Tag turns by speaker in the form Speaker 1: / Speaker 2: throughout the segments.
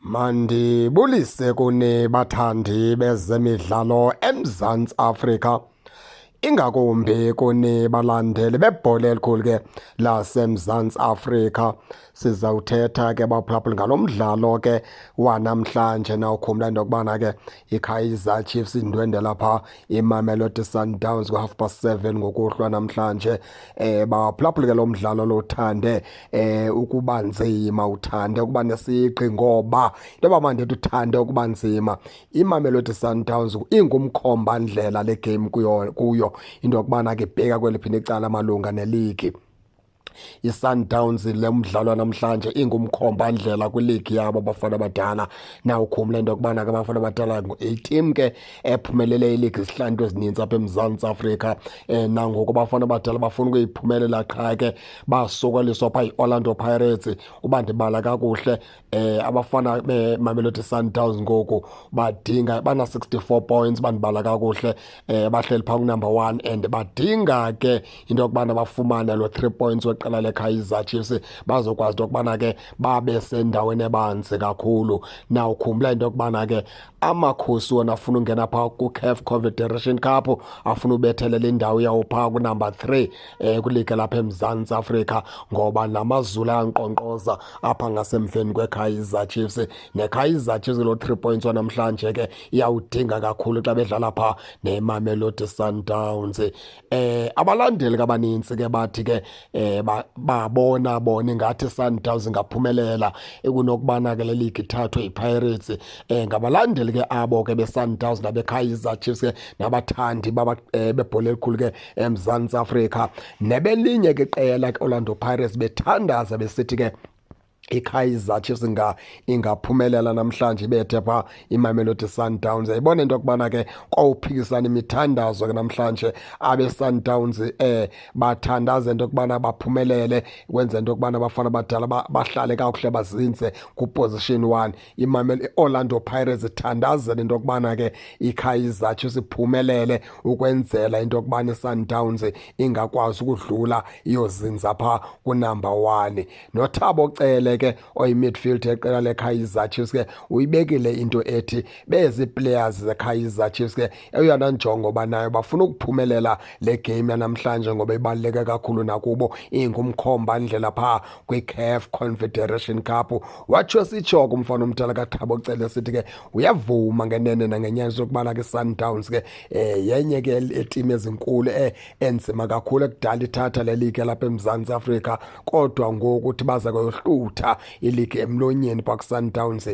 Speaker 1: Mandibulise kuni bathandi bezemidlalo eMzantsi Afrika, ingakumbi kuni balandeli bebhola elikhulu ke laseMzantsi Afrika. Sizawuthetha ke baphulaphuli ngalo mdlalo ke wanamhlanje. Nawukhumbula into yokubana ke iKaizer Chiefs indwendwela phaa iMamelodi Sundowns ngo-7:30 ngokuhlwa namhlanje. Baphulaphuli ke lo mdlalo lo uthande ukuba nzima, uthande ukuba nesiqi, ngoba into yoba mandithi uthande ukuba nzima, iMamelodi Sundowns ingumkhomba-ndlela le game kuyo into yokubana ke ibheka kweliphi icala malunga neligi. I-Sundowns le mdlalo namhlanje ingumkhomba-ndlela kwiligi yabo abafana abadala. Nawukhumbula into yokubana ke abafana abadala yi-team ke ephumelele iligi izihlandlo ezininzi apha eMzantsi Afrika. Nangoku abafana abadala bafuna ukuyiphumelela, qha ke basokoliswa phaa yi-Orlando Pirates. Uba ndibala kakuhle, abafana beMamelodi Sundowns ngoku badinga bana-64 points, bandibala kakuhle, bahleli phaa ku-number 1, and badinga ke into yokubana bafumane lo 3 points weqela leKaizer Chiefs, bazokwazi into yokubana ke babe sendaweni ebanzi kakhulu. Nawukhumbula into yokubana ke Amakhosi wona afuna ungena phaa ku-CAF Confederation Cup, afuna ubethelela indawo yawo phaa ku-number 3 kwiligi lapha eMzantsi Afrika, ngoba namaZulu ayankqonkqoza apha ngasemveni kweKaizer Chiefs. NeKaizer Chiefs lo 3 points wanamhlanje ke iyawudinga kakhulu xa bedlala phaa neMamelodi Sundowns. Abalandeli kabanintsi ke bathi ke babona bona ingathi Sundowns ingaphumelela ekunokubana ke le league ithathwe yiPirates. Ngabalandeli ke abo ke beSundowns nabeKaizer Chiefs ke nabathandi baba bebhola elikhulu ke eMzantsi Afrika, nebelinye ke iqela ke Orlando Pirates bethandaza besithi ke iKaizer Chiefs ingaphumelela namhlanje ibethe pha iMamelodi Sundowns. Yayibona into yokubana ke kwawuphikisana imithandazo ke namhlanje, abe Sundowns bathandaza into yokubana baphumelele, kwenza into yokubana abafana abadala bahlale kakuhle bazinze ku-position 1. Imamel Orlando Pirates ithandazela into yokubana ke iKaizer Chiefs iphumelele ukwenzela into yokubana iSundowns ingakwazi ukudlula iyozinza pha ku-number 1. NoThabo Cele ke oyi-midfield yeqela leKaizer Chiefs ke uyibekile into ethi bezi players zeKaizer Chiefs ke eyona njongo banayo bafuna ukuphumelela le game yanamhlanje, ngoba ibaluleke kakhulu nakubo, ingumkhomba ndlela pha kwi-CAF Confederation Cup. Watsho sitsho kumfana omdala kaThabo Cele sithi ke uyavuma ngenene nangenyaniso yokubana ke Sundowns ke yenye ke e-team ezinkulu enzima kakhulu ekudala ithatha le league lapha eMzantsi Afrika, kodwa ngoku uthi baza kuyohlutha iligi emlonyeni pha ku-Sundowns,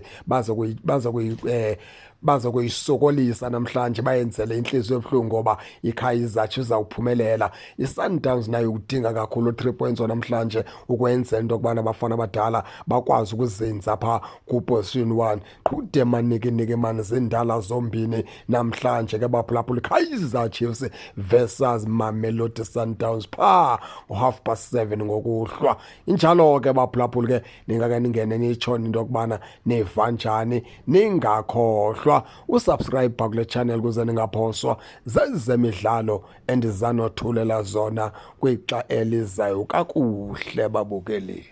Speaker 1: baza kuyisokolisa namhlanje, bayenzele inhliziyo ebuhlungu, ngoba iKaizer Chiefs izawuphumelela. iSundowns nayo udinga kakhulu 3 points namhlanje ukwenzela into yokubana abafana abadala bakwazi ukuzinza pha ku-position 1. Qhude manikiniki mani zindala zombini namhlanje ke baphulaphula, Kaizer Chiefs versus Mamelodi Sundowns pha ngo-7:30 ngokuhlwa. Injalo ke baphulaphula ke, ningake ningene nitshone into yokubana niva njani. Ningakhohlwa u-subscribe kule channel ukuze ningaphoswa zezemidlalo endizanothulela zona kwixa elizayo. Kakuhle babukeli.